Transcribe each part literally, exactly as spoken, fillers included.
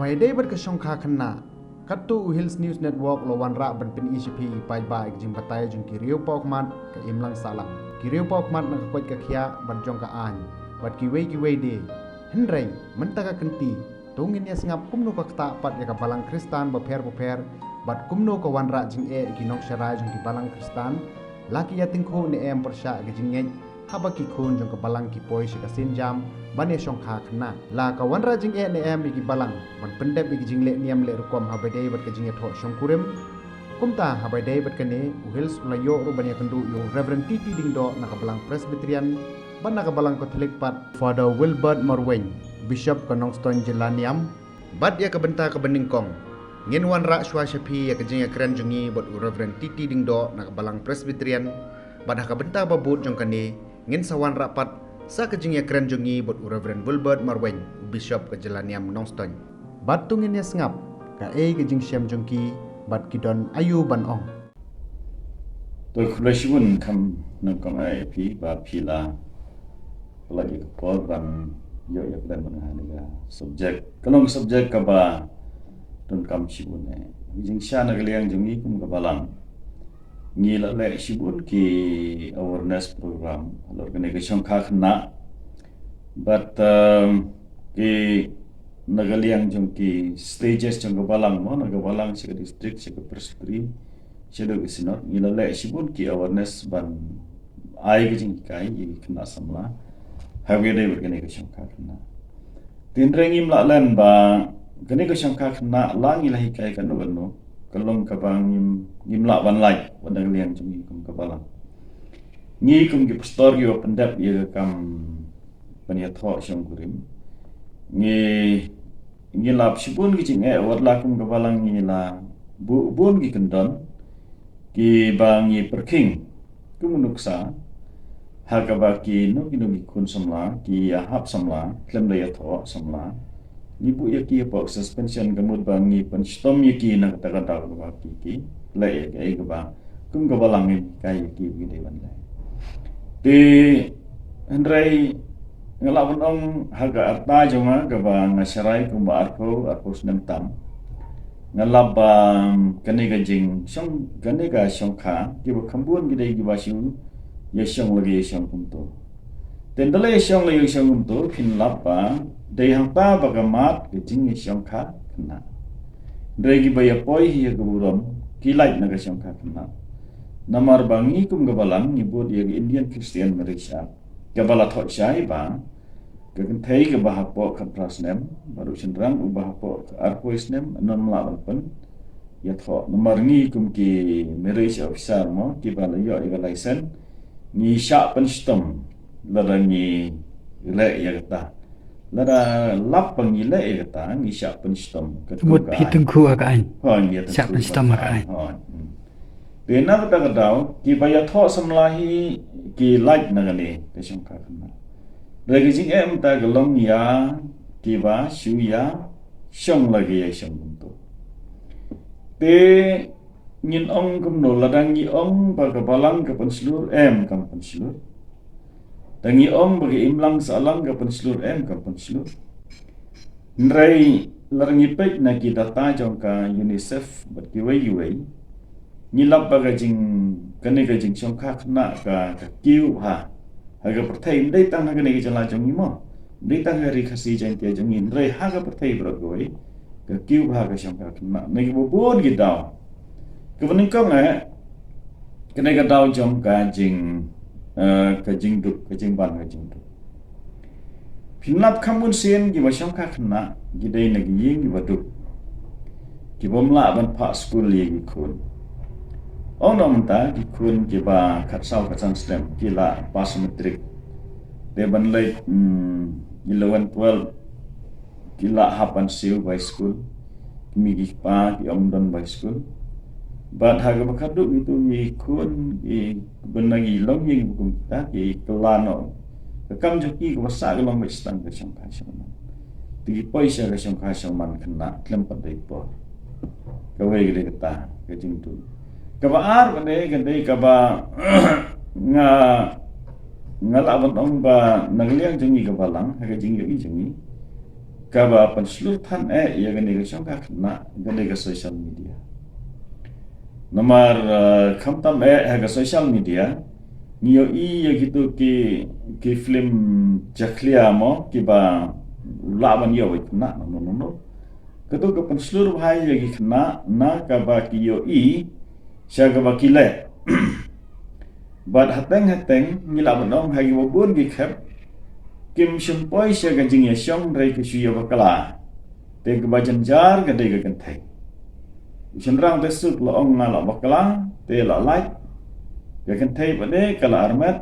Haba ïadei bad ka shongkha khynnah, katto u Hills News Network la wanrah ban pyni sha phi i paidbah ïa ka jingbatai jong ki riewpawkhmat ka imlang sahlang, ki riewpawkhmat na ka koit ka khiah bad jong ka aiñ, bad kiwei kiwei de. Hynrei mynta ka kynti, to ngin ïa sngap kumno ka ktah pat ïa ka balang Khristan bapher bapher, bad kumno ka wanrah jingeh ïa ki nongsharai jong ki balang Khristan, la ki ïa tyngkhuh ne em pyrshah ïa ka jingngeit haba ki khun jong ka balang ki poi sha ka sienjam ban ïa shongkha khynnah. La ka wanrah jingeh ne em ïa ki balang ban pyndep ïa ki jingleh niam leh rukom haba ïadei bad ka jingïathoh shongkurim? Kumta haba ïadei bad kane, u Hills u la ïoh ruh ban ïakynduh ïa u Reverend T T Diengdoh na ka balang Presbyterian bad na ka balang Katholik pat, Father Wilbert Marwein, Bishop ka Nongstoiñ Jylla Niam. Bad ïa ka bynta kaba nyngkong, ngin wanrah shuwa sha phi ïa ka jingïakren jong ngi bad u Reverend T T Diengdoh na ka balang Presbyterian. Bad ha ka bynta ba bud jong kane, ngin sa wanrah pat sa ka jingïakren jong ngi bad u Reverend Wilbert Marwein, u Bishop ka Jylla Niam Nongstoiñ. Bad to ngin ïa sngap kaei ka jingshem jong ki, bad ki don aïu ban ong. To khublei shibun kham nyngkong ïa phi ba phi la pynlait ïa ka por ban ïoh ïakren bad nga ha kane ka subject. Ka long ka subject kaba donkam shibun eh. Jingshisha na ka liang jong ngi kum ka balang, ngi la leh shibun ki awareness program halor kane ka shongkha khynnah. Bad um, ki na ka liang jong ki stages jong ka balang mo, na ka balang sha ka district, sha ka presbytery, shaduh ka synod, ngi la leh shibun ki awareness ban ai ka jinghikai ïa ki khynnah samla haba ïadei bad kane ka shongkha khynnah. Hynrei ngim lah len ba kane ka shongkha khynnah la ngi la hikai kano kano, ka long kaba ngim, ngim lah ban lait wat na ka liang jong ngi kum ka balang. Ngi kum ki pastor kiba pyndep ïa ka kam pynïathoh shongkurim, ngi, ngi lap shibun ki jingeh, wat la kum ka balang ngi la buh bun ki kyndon kiba ngi pyrkhing kum u nuksa ha kaba kino kino ki khun samla ki ïa hap samla khlem da ïathoh samla. Ngi buh ïa ki hapoh suspension ka mut ba ngi pynshitom ïa ki na kata ka daw kaba ki, ki leh ïa kaei kaba kum ka balang ngi hikai ïa ki ba ki dei ban leh. Te hynrei nga lah ban ong ha ka rta jong nga kaba nga sharai kumba arphew, arphew snem tam, nga lap ba kane ka jingshong, kane ka shongkha, kiba kham bun ki dei kiba shu ïa shong lagi ïa shong kumto. Te ynda la ïa shong la ïa shong kumto, phin lap ba dei hangta ba ka mad ka jingïashongkha khynnah. Hynrei kiba ïa poi hi ha ka burom ki lait na ka shongkha khynnah. Namar ba ngi kum ka balang ngi bud ïa ka Indian Christian Marriage Act kaba la thoh shai ba ka kynthei kaba hapoh khatphra snem bad u shynrang uba hapoh arphew snem ym lah ban pynïathoh. Namar ngi kum ki marriage officer mo, kiba la ïoh ïa ka license, ngi shah pynshitom lada ngi leh ïa kata. Lada lap ba ngi leh ïa kata, ngi shah pynshitom. Ka mut phi tyngkhuh ha ka aiñ. Hooid, ngi shah pynshitom ha ka aiñ. Hooid. Hmm. Te na kata ka daw kiba ïathoh samla hi ki lait na kane ka shongkha khynnah. Hynrei ka jingeh mynta ka long ïa kiba shu ïa shong lagi ïa shong kumto. Te ngin ong kumno, lada ngi ong ba ka balang ka pynshlur, em, kam pynshlur. Da ngi ong ba ka imlang sahlang ka pynshlur, em, kam pynshlur. Hynrei lada ngi peit na ki data jong ka UNICEF bad kiwei kiwei, ngi lap ba ka jing, kane ka jingshongkha khynnah ka, ka kiew ha, ha ka pyrthei, ym dei tang ha kane ka jylla jong ngi mo, ym dei tang ha ri Khasi Jaiñtia jong ngi, hynrei ha ka pyrthei baroh kawei ka kiew ha ka shongkha khynnah na kiba bun ki daw. Kaba nyngkong eh, kane ka daw jong ka jing, eh, ka jingduk, ka jingban ka jingduk. Phin lap kham bun sien kiba shongkha khynnah ki dei na ki ïing kiba duk, kibym lah ban phah skul ïa ki khun. Ong noh mynta ki khun kiba khatsaw khatsan snem ki la pass matric. Te ban leit, hmm, eleven, twelve ki la hap ban siew bai skul. Ki mei ki pa ki ym don bai skul. Bad ha kaba khatduh kito ki khun kiba na ki longïing ba kum kita ki kylla noh ka kam jong ki kaba sah ka long beit tang ka shongkha shongman. Te ki poi sha ka shongkha shongman khynnah khlem pat dei por. Kawei ka dei kata ka jingduk. Kaba ar ka dei, ka dei kaba nga, nga lah ban ong ba na ka liang jong ngi ka balang, ha ka jingïohi jong ngi, kaba pynshlur than eh ïa kane ka shongkha khynnah, kane ka social media. Namar, eh, khamtam eh ha ka social media, ngi ïohi ïa kito ki, ki film jakhlia mo, kiba lah ban ïoh ïa khynnah, no, no, no, no. Kato ka pynshlur bha ïa ki khynnah, na kaba ki ïohi, sha kaba ki leh. Bad hateng hateng, ngi lah ban ong ha kiba bun ki khep, kim shym poi sha ka jingïashong hynrei ki shu ïa bakla. Te kaba jynjar ka dei ka kynthei. U shynrang te suk la ong nga la bakla, te la lait. Ka kynthei pat de ka la armet,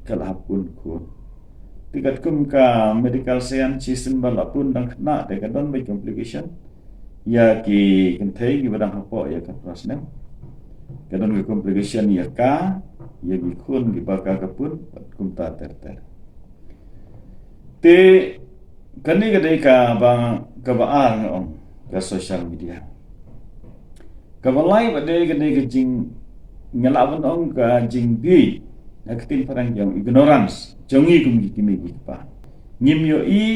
ka la hap pun khun. Te katkum ka medical science shisien ba la pun dang khynnah, te ka don beit complication ïa ki kynthei kiba dang hapoh ïa ka phra snem. Ka don ka complication ïa ka, ïa ki khun kiba ka ka pun, bad kumta ter ter. Te kane ka dei kaba, kaba ar nga ong, ka social media. Kaba lai pat de ka dei ka jing, nga lah ban ong ka jingbieit, ha ka ktien phareng ki ong ignorance jong ngi kum ki kmie ki kpa. Ngim ïohi,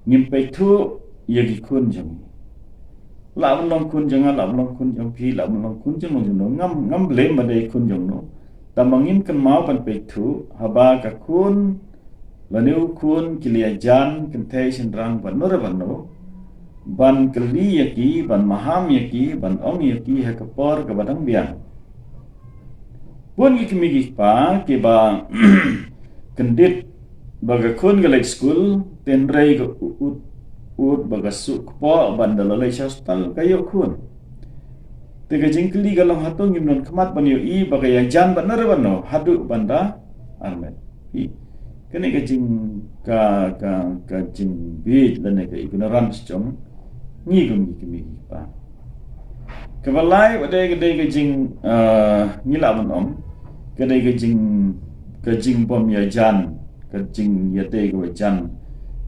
ngim peit thuh ïa ki khun jong ngi. Lah ban long khun jong nga, lah ban long khun jong phi, lah ban long khun jong no jong no, ngam, ngam blame ba dei khun jong no. Tangba ngim kynmaw ban peit thuh haba ka khun lane u khun ki la ïajan, kynthei shynrang bad no re bad no, ban kylli ïa ki, ban maham ïa ki, ban ong ïa ki ha ka por kaba dang biang. Bun ki kmie ki kpa kiba kyndit ba ka khun ka leit skul, hynrei ka ut, ut ba ka suk kpoh, ban da la leit sha hospital ka ïoh khun. Te ka jingkylli ka long, hato ngim don khmat ban ïohi ba ka ïajan bad no re bad no haduh ban da armet? Hi. Kane ka jing, ka, ka, ka jingbieit lane ka ignorance jong ngi kum ki kmie ki kpa. Kaba lai pat de ka dei ka jing, eh, ngi lah ban ong, ka dei ka jing, ka jingbym ïajan, ka jingïadei kaba jan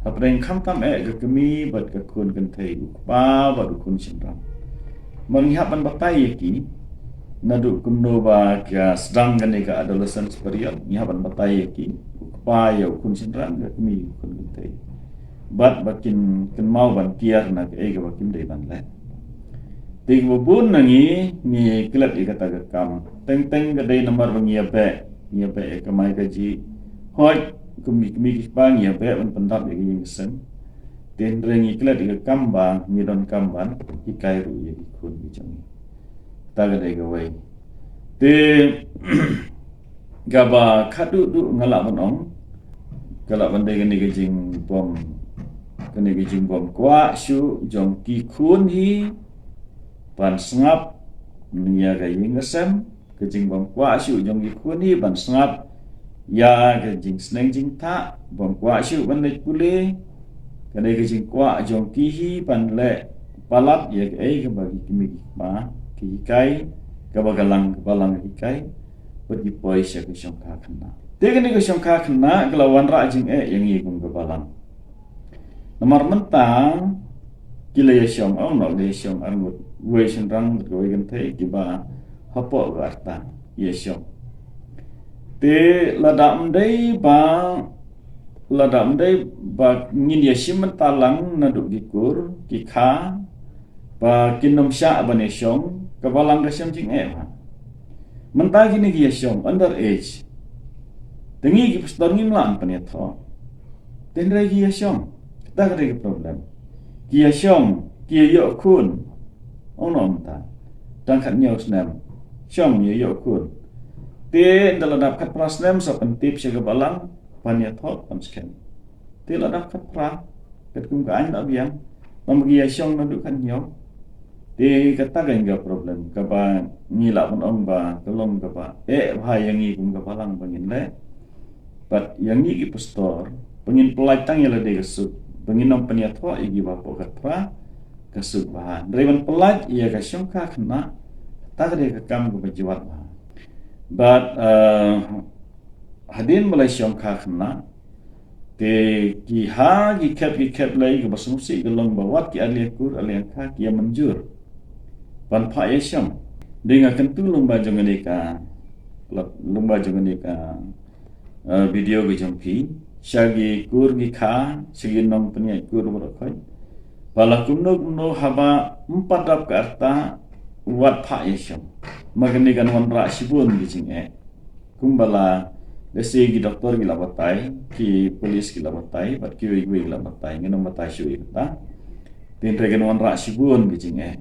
hapdeng khamtam eh ka kmie bad ka khun kynthei, u kpa bad u khun shynrang. Namar ngi hap ban batai ïa ki, naduh kumno ba ka sdang kane ka adolescence period, ngi hap ban batai ïa ki, u kpa ïa u khun shynrang, ka kmie ïa u khun kynthei. Bad ba kin kynmaw ban kiar na kaei kaba kim dei ban leh. Te kiba bun na ngi, ngi klet ïa kata ka kam. Teng teng ka dei namar ba ngi ïa beh, ngi ïa beh ïa ka kamai kajih. Hooid, kum ki kmie ki kpa ngi ïa beh ban pyndap ïa ka ïing ka sem. Te hynrei ngi klet ïa ka kam ba ngi donkam ban hikai ruh ïa ki khun ki jong ngi. Kata ka dei kawei. Te kaba khadduh duh nga lah ban ong, ka lah ban dei kane ka jingbym, kane ka jingbym kwah shuh jong ki khun hi ban sngap ïa ka ïing ka sem, ka jingbym kwah shuh jong ki khun hi ban sngap ïa ka jingsneng jingthah, bym kwah shuh ban leit pule. Ka dei ka jingkwah jong ki hi ban leh palat ïa kaei kaba ki kmie ki kpa ki hikai, kaba ka lang, ka balang hikai, bad ki poi sha ka shongkha khynnah. Te kane ka shongkha khynnah ka la wanrah jingeh ïa ngi kum ka balang. Namar mynta ki la ïashong, ong noh, la ïashong arngut, wei shynrang bad kawei kynthei, kiba hapoh ka rta ïashong. Te lada ym dei ba, lada ym dei ba ngin ïashim bynta lang naduh ki kur ki kha ba kin ym shah ban ïashong, ka balang ka shem jingeh bha. Mynta kine ki ïashong under age. Te ngi ki pastor ngim lah ban pynïathoh. Te hynrei ki ïashong. Kata ka dei ka problem. Ki ïashong, ki ïa ïoh khun. Ong noh mynta, dang khathynñiew snem, shong ïa ïoh khun. Te ynda la dap khatphra snem sa pyntip sha ka balang ban ïathoh ban skhem. Te la dap khatphra, katkum ka aiñ la biang, namar ki ïashong naduh khathynñiew. Te kata ka dei ka problem kaba ngi lah ban ong ba ka long kaba eh bha ïa ngi kum ka balang ba ngin leh. Bad ïa ngi ki pastor, ba ngin pyllait tang ïa lade ka suk, ba ngin ym pynïathoh ïa kiba hapoh khatphra ka suk bha. Hynrei ban pyllait ïa ka shongkha khynnah, kata ka dei ka kam kaba jwat bha. Bad, eh, hadien ba la shongkha khynnah, te ki ha ki khep ki khep lei kaba sngewsih ka long ba wat ki arliang kur arliang kha ki ïa mynjur ban phah ïashong. Dei nga kyntu lyngba jong kane ka, lyngba jong kane ka, eh, video ka jong phi, sha ki kur ki kha, sha ki nongpynïaid kur baroh khoit. Ba la kumno kumno haba ym pat dap ka rta, wat phah ïa shong. Ma kane kan wanrah shibun ki jingeh. Kumba la, lehse ki doktor ki la batai, ki pulit ki la batai, bad kiwei kiwei ki la batai, ngin ym batai shuh ïa kata. Hynrei kan wanrah shibun ki jingeh.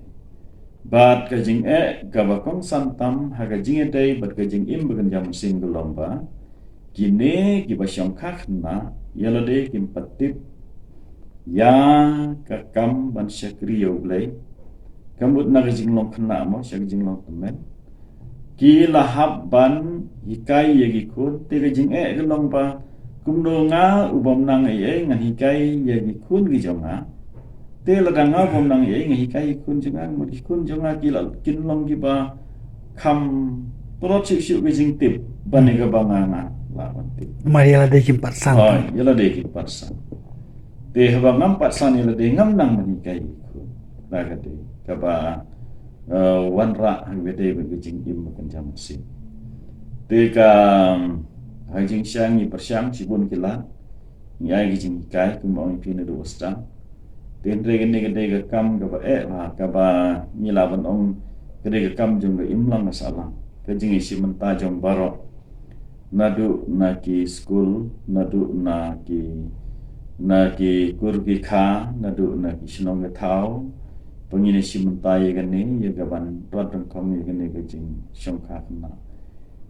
Bad ka jingeh kaba kongsan tam ha ka jingïadei bad ka jingim bakynja mynsiem ka long ba kine kiba shongkha khynnah ïa lade kim pat tip ïa ka kam ban shakri ïa U Blei. Ka mut na ka jinglong khynnah mo sha ka jinglong tymmen. Ki la hap ban hikai ïa ki khun, te ka jingeh ka long ba kumno nga u bym nang ei ei ngan hikai ïa ki khun ki jong nga. Te lada nga u bym nang ei ei ngan hikai ïa ki khun jong nga, mut ki khun jong nga ki la kin long kiba kham tlot shuh shuh ka jingtip ban ïa kaba nga nga lah ban tip. Namar ïa lade kim pat san. Hooid, ïa lade kim pat san. Te haba ngam pat san ïa lade ngam nang ban hikai ïa ki khun. Da ka dei kaba, eh, wanrah ha kaba dei bad ka jingim bakynja mynsiem. Te ka, ha ka jingshang ngi pyrshang shibun ki lad, ngi ai ka jinghikai kumba ong ïa phi naduh ba sdang. Te hynrei kane ka dei ka kam kaba eh bha, kaba ngi lah ban ong ka dei ka kam jong ka imlang ka sahlang, ka jingïashim bynta jong baroh. Naduh na ki skul, naduh na ki, na ki kur ki kha, naduh na ki shnong ki thaw, ba ngin ïashim bynta ïa kane, ïa ka ban rat ryngkhong ïa kane ka jingshongkha khynnah.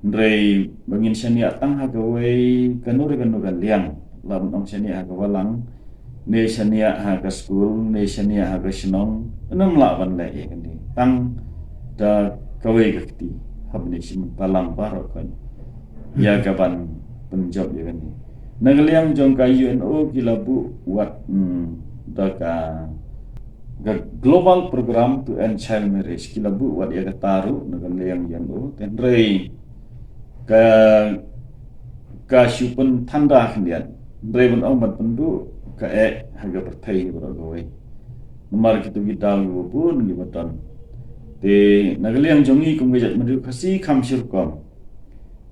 Hynrei ba ngin shaniah tang ha kawei kano re kano ka liang, lah ban ong shaniah ha ka balang, ne shaniah ha ka skul, ne shaniah ha ka shnong, ym lah ban leh ïa kane. Tang da kawei ka kti, hap ban ïashim bynta lang baroh khoit ïa ka ban pynjop ïa kane. Na ka liang jong ka U N O ki la buh wat, hmm, da ka, ka Global Program to End Child Marriage, ki la buh wat ïa kata ruh na ka liang U N O. Te hynrei ka, ka shu pynthanda khyndiat. Hynrei ban ong ban pynduh ka eh ha ka pyrthei baroh kawei. Namar kito ki daw kiba bun kiba don. Te na ka liang jong ngi kum ka jaitbynriew Khasi kham shi rukom.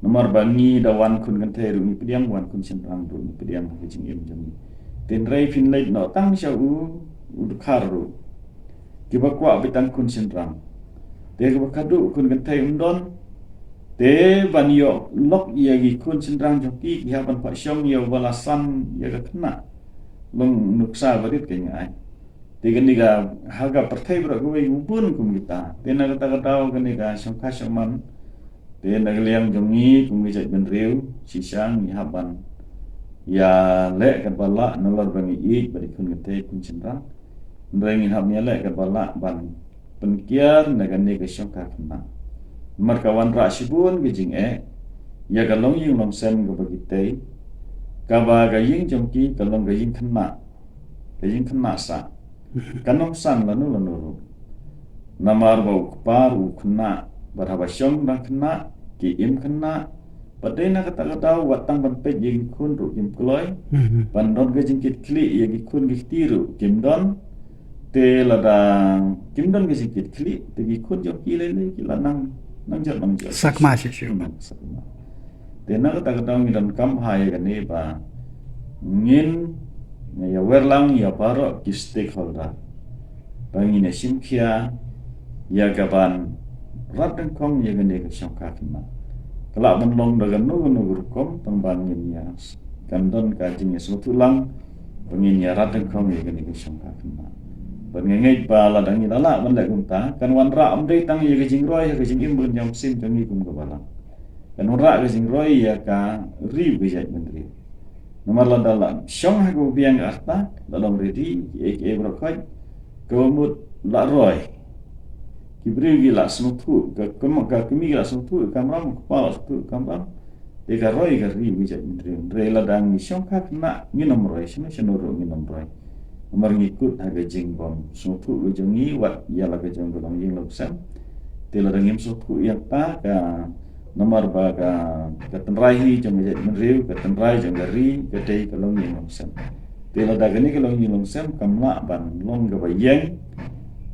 Namar ba ngi da wan khun kynthei ruh ngi pdiang, wan khun shynrang ruh ngi pdiang ha ka jingim jong ngi. Te hynrei phin leit noh tang sha u, u dkhar ruh. Kiba kwah beit tang khun shynrang. Te kaba khadduh khun kynthei ym don. Te ban ïoh lok ïa ki khun shynrang jong ki, ki hap ban phah shong ïa uba la san ïa ka khynnah. Long nuksa ba rit ka ngi ai. Te kane ka, ha ka pyrthei baroh kawei u bun kum kita. Te na kata ka daw kane ka shongkha shongman. Te na ka liang jong ngi kum ki jaitbynriew, shisha ngi hap ban ïaleh katba lah, nalor ba ngi ïeit bad ki khun kynthei khun shynrang. Hynrei ngin hap ïaleh katba lah ban pynkiar na kane ka shongkha khynnah. Namar ka wanrah shibun ka jingeh ïa ka longïing longsem kaba ki tei, kaba ka ïing jong ki ka long ka ïing khynnah, ka ïing khynnah sah. Kan ym san lano lano ruh. Namar ba u kpa ruh u khynnah, bad haba shong dang khynnah, ki im khynnah, bad dei na kata ka daw wat tang ban peit ïa ki khun ruh kim kloi. Mhm. Ban don ka jingkitkhlieh ïa ki khun ki kti ruh kim don. Te lada kim don ka jingkitkhlieh, te ki khun jong ki lei lei ki la nang, nang jot nang jot. Sakma shisha. Hmm, sakma. Te na kata ka daw ngi donkam ha ïa kane ba ngin, ngin ïawer lang ïa baroh ki stakeholder ba ngin ïashim khia ïa ka ban rat ryngkhong ïa kane ka shongkha khynnah. Ka lah ban long da kano kano ka rukom tang ba ngin ïa, kan don ka jingïasngewthuh lang ba ngin ïa rat ryngkhong ïa kane ka shongkha khynnah. Bad nga ngeit ba lada ngi la lah ban leh kumta, kan wanrah ym dei tang ïa ka jingroi ha ka jingim bakynja mynsiem jong ngi kum ka balang. Kan wanrah ka jingroi ïa ka ri bad ka jaitbynriew. Namar lada la shong ha kaba biang ka rta, la long ready, kiei kiei baroh khoit, kaba mut la roi. Ki briew ki la sngewthuh, ka, ka, ka kmie ki la sngewthuh ka kamram, ka kpa la sngewthuh ka kamram. Te ka roi ka ri bad ka jaitbynriew. Hynrei lada ngi shongkha khynnah ngin ym roi, shano shano ruh ngin ym roi. Namar ngi kut ha ka jingbym sngewthuh ka jong ngi wat ïa la ka jong ka longïing longsem. Te lada ngim sngewthuh ïa kata ka, namar ba ka, ka tynrai hi jong ka jaitbynriew, ka tynrai jong ka ri, ka dei ka longïing longsem. Te lada kane ka longïing longsem kam lah ban long kaba ïeng,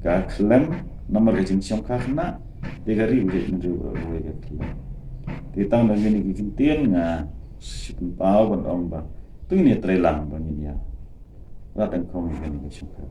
ka khlem, namar ka jingshongkha khynnah, te ka ri bad ka jaitbynriew baroh kawei ka khlem. Te tang da kine ki kyntien nga shu pynpaw ban ong ba Tang ine trei lang ba ngin ïa. Wat tang khong ïa kane ka shongkha.